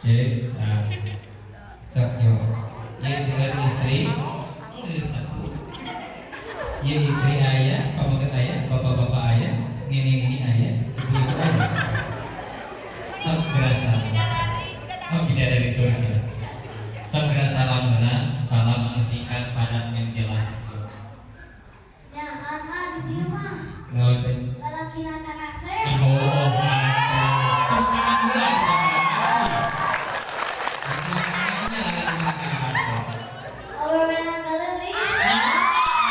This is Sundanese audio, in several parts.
Jadi, nah, sok yo. Ieu dengan istri, geus satu. Ieu istri aya, pameget aya, bapak-bapak aya, nini-nini aya, ibu-ibu aya. Sok geura salam. Oh, bidadari surga. Sok geura salam heula, salam anu singkat, padat, yang jelas. Ya, ah, di dieu mah. Naon teh? Lalakina karasep. Oh, atuh. Sok tangan heula, sok tangan. Nya lalakina karasep. Awewena galeulis.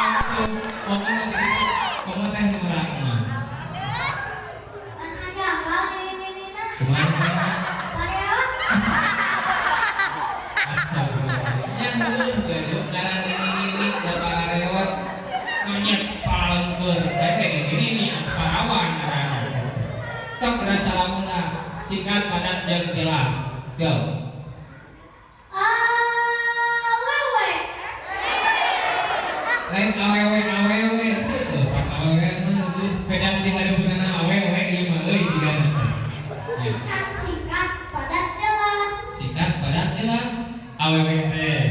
Atuh, komo gitu, komo teh ngurang mah. Kan hayang nini-ninina. Kumaha teh? Sareot. Astagfirullahaladzim. Yang heueuh gaduh ngaran nini-nini da parareot. Monyet palengkeur. Saya teh nini-nini parawan ngaranna. Sok geura salam heula. Singkat, padat, jeung jelas. Go. Awewe. Lain awewe awewe heueuh pas awewe mah geus beda di hareupeunana awewe ieu mah euy jigana. Ya. Kan singkat, padat, jelas. Singkat, padat, jelas. Awewe teh. Heeh.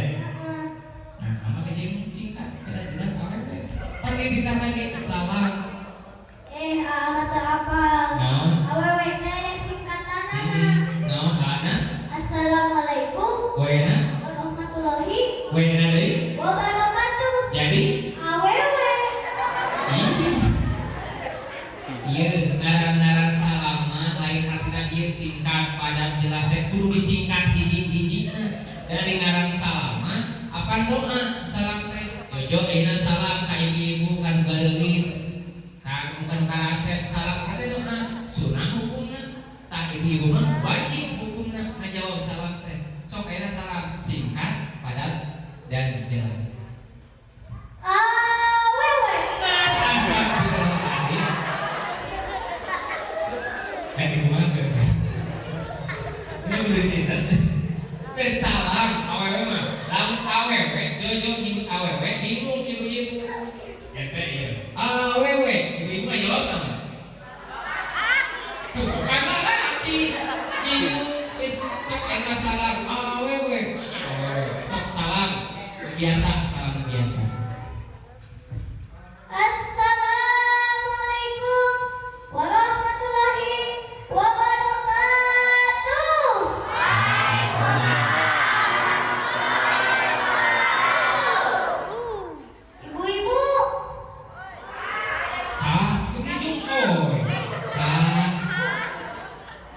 Nah, kamu kecil singkat, padat, jelas awewe. Pan kita lagi salam. Eh, ah, teu apal. Naon? Awewe teh singkatanana. Naon ana? Assalamualaikum Wena, warahmatullahi wena deui. Wabarakatuh. Jadi, Awewe. Iya. Iya, ngaran-ngaran salam mah lain artinya ieu singkat, padat, jelas teh kudu disingkat hiji-hijina. Dari ngaran salam mah apa doa salam teh? Jojo ayeuna salam ka ibu-ibu kan gareulis. Kan bukan karasep salam teh doa sunah hukumna. Tah ibu-ibu mah wajib hukumna ngajawab salam teh. Sok ayeuna salam singkat, padat, dan jelas. Awewe. Astagfirullahaladzim. Eh, gimana tuh? Ini udah dites. Teh salam awewe mah. Lamun awewe, jojo nyebut awewe, bingung ibu-ibu. Ente ieu. Awewe, ibu-ibu mah jawab mah. Tuh, kan laki. Ibu, eh, sok eta salam awewe. Awewe, sok salam biasa, salam biasa. Assalamualaikum warahmatullahi wabarakatuh. Ibu-ibu, Ah, ini jungkoy. Ah,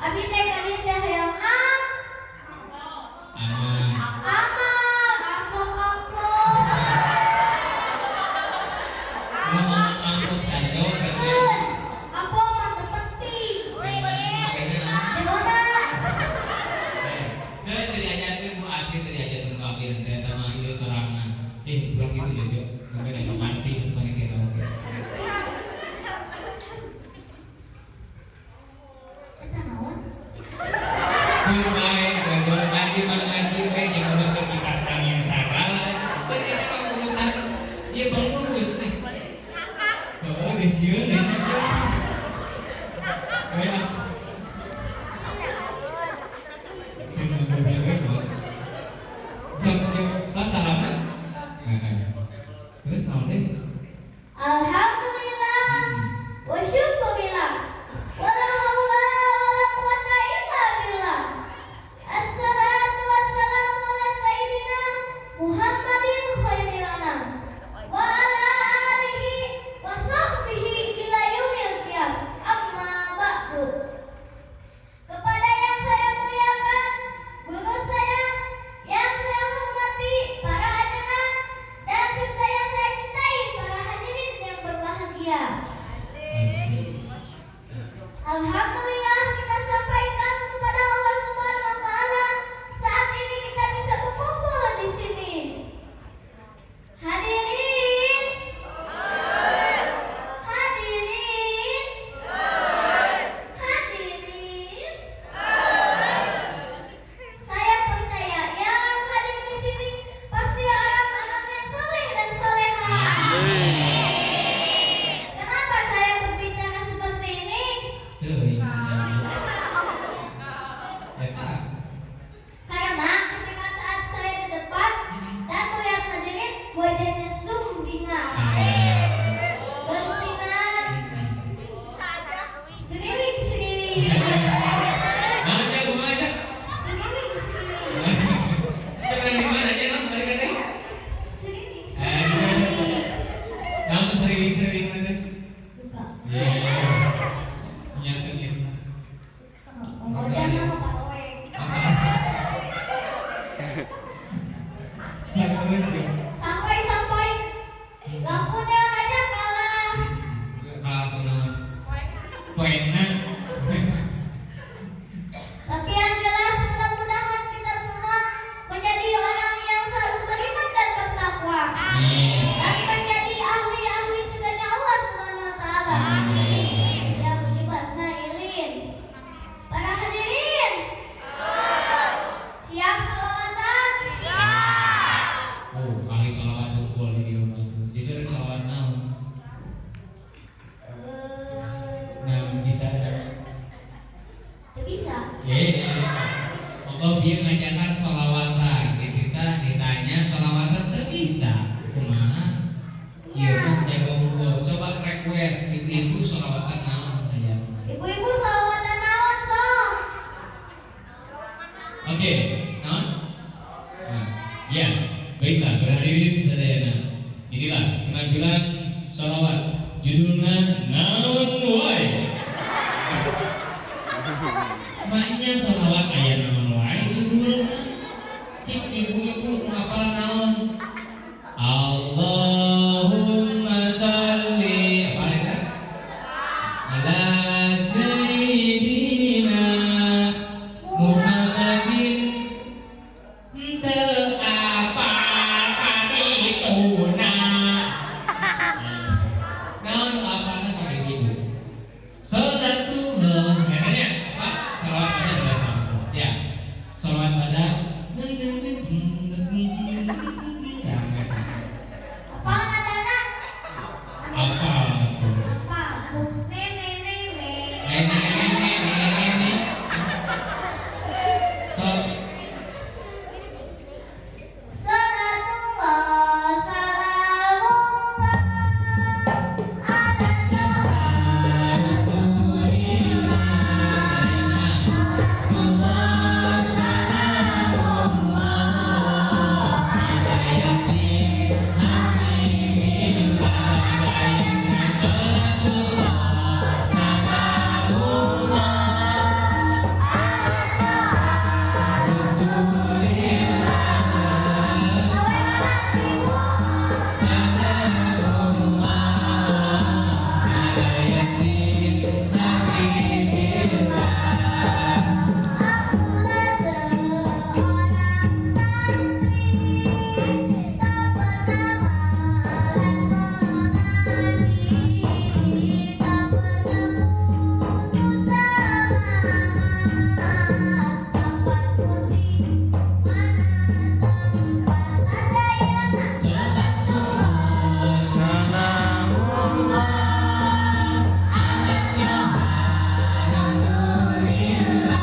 abi teh ka dieu teh hoyong aman. Aman, amplop-amplop. Bisa. Monggo bieu ngajakan sholawatan. Di kita ditanya sholawatan teu bisa. Kumaha? Ieu mah jago unggul. Coba request ibu-ibu sholawatan naon aya. Ibu-ibu sholawatan naon sok? Oke, naon? Nah, ya, baiklah, berhadirin sadayana. Inilah penampilan sholawat. Judulnya Naon Wae. Maknya sholawat aya naon wae judulna. Cik ibu-ibu ngapal naon? Allahumma sholli apa eta? Ala sayyidina Muhammadin. Teu apal kadituna. Naon nu apalna sok ibu? Salatullah. Katanya apa? Salawat pada bahasa. Ya. Salawat pada. Ya, Apa nadana? apa? Apa? Nenek nenek. Ini ini ini. So, Salatullah salamullah ala Rasulillah Allah salamullah ala Yasin Habibillah. Salatullah salamullah Rasulillah salamullah ala Yasin Habibillah. Akulah seorang santri, tak pernah malas mengaji, tak pernah putus semangat, kapanpun di mana tempat adayana. Salatullah salamullah ala Rasulillah.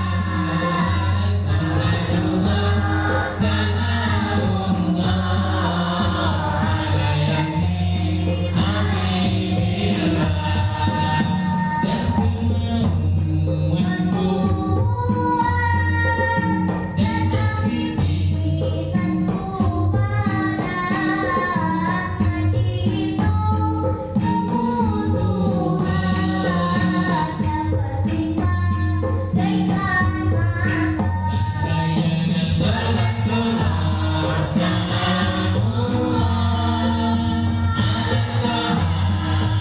Salatullah salamullah ala Yasin Habibillah. Dan kemauanku dan aktivitasku pada ngaji itu kebutuhan, yang penting bagaikan makan. Sadayana salatullah salamullah ala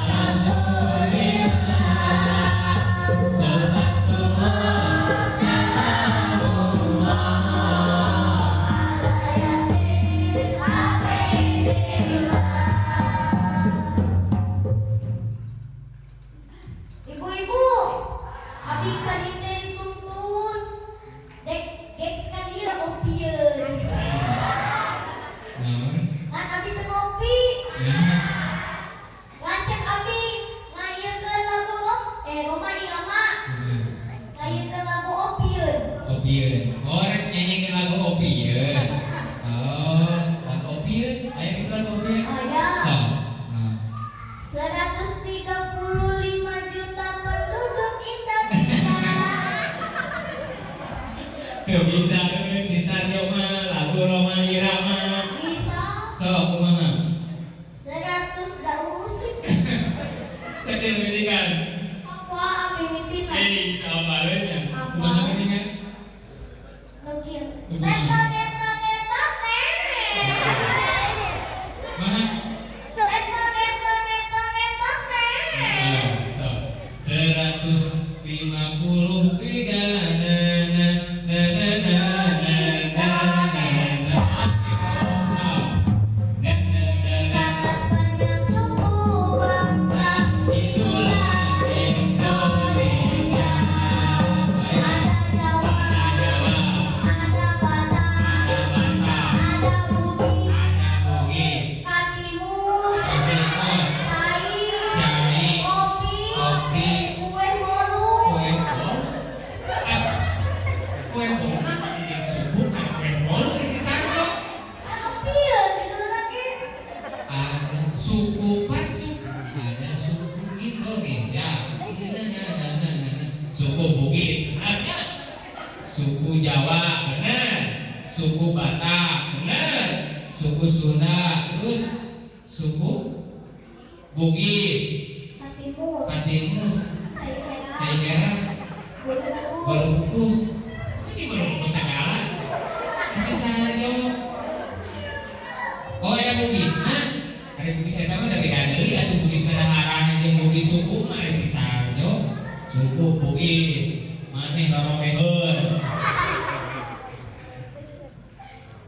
Rasulillah. Salatullah salamullah Ala Yasin Habibillah. Ibu-ibu, abi ka dieu teh dituntun. Dek gek ka dieu opieun. Naon? Ngan abi teu ngopi. Nah, Ngan cek abi ngayekeun lagu Rhoma Irama. Ngayekeun lagu opieun. Opieun. Oh, rek nyanyikeun lagu opieun. Oh, lagu opieun. Aya kitu lagu opieun. Aya. Sok. Nah. 135 juta penduduk Indonesia. Teu bisa euy si Saryo mah lagu Rhoma Irama. Bisa. Sok kumaha? 100 dah musik. Cek musikan. Apa abi mitina? Eh, apa nya? Apa? Kumaha musikan? Mungkin. Kumaha? Neto neto neto nek. Mana? Neto neto neto neto nek. Nah, 153 na na na na na na na na na na na. Kue bolu mah subuh kan kue bolu si Sarjo. Kan opieun judulna ge. Ada suku pan suku, ada suku Indonesia. Nah, nah, nah, nah, nah. Suku Bugis, benar. Suku Jawa, benar. Suku Batak, benar. Suku Sunda, terus suku Bugis, Patimus. Patimus, Cai merah. Cai merah, Bolu kukus. Bolu kukus. Itu sih bolu kukus segala. Si Sarjo. Oh ya, Bugis nah. Ari Bugis eta mah da beda deui atuh. Bugis kadaharan jeung Bugis suku mah, ari si Sarjo suku Bugis. Maneh rorobeheun.